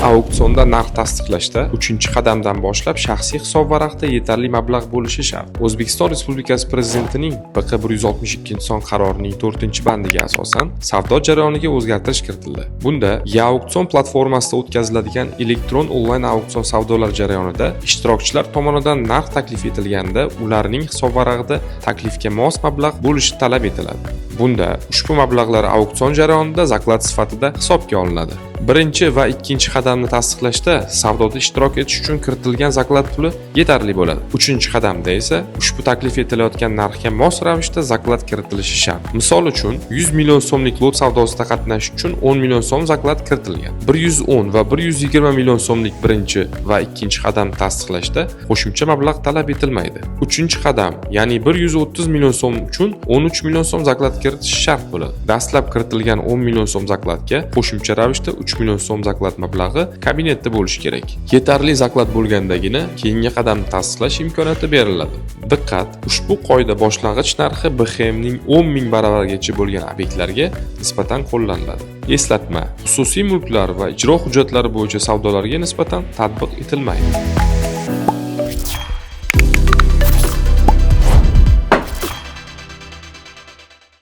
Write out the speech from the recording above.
Auksionda narx tasdiqlashda uchinchi qadamdan boshlab shaxsiy hisobvaraqda yetarli mablag' bo'lishi shart. O'zbekiston Respublikasi Prezidentining PQ 162-son qarorining 4-bandiga asosan savdo jarayoniga o'zgartirish kiritildi. Bunda e-auksion platformasida o'tkaziladigan elektron onlayn auksion savdolar jarayonida ishtirokchilar tomonidan narx taklif etilganda ularning hisobvarag'ida taklifga mos mablag' bo'lishi talab etiladi. Bunda ushbu mablag'lar auksion jarayonida заклад sifatida hisobga olinadi. Birinchi va ikkinchi qadamni tasdiqlashda savdoda ishtirok etish uchun kiritilgan заклад puli yetarli bo'ladi. Uchinchi qadamda esa ushbu taklif etilayotgan narxga mos ravishda заклад kiritilishi shart. Misol uchun, 100 million so'mlik lot savdosida qatnashish uchun 10 million so'm заклад kiritilgan. 110 va 120 million so'mlik birinchi va ikkinchi qadamni tasdiqlashda qo'shimcha mablag' talab etilmaydi. Uchinchi qadam, ya'ni 130 million so'm uchun 13 million so'm заклад kiritish shart bo'ladi. Dastlab kiritilgan 10 million so'm заклад ga qo'shimcha ravishda 3 million so'm заклад mablag'i kabinetda bo'lishi kerak. Yetarli заклад bo'lgandagina keyingi qadamni tasdiqlash imkoniyati beriladi. Diqqat! Ushbu qoida boshlang'ich narxi BHMning 10 ming baravargacha bo'lgan obyektlarga nisbatan qo'llaniladi. Eslatma: xususiy mulklar va ijro hujjatlari bo'yicha savdolarga nisbatan tatbiq etilmaydi.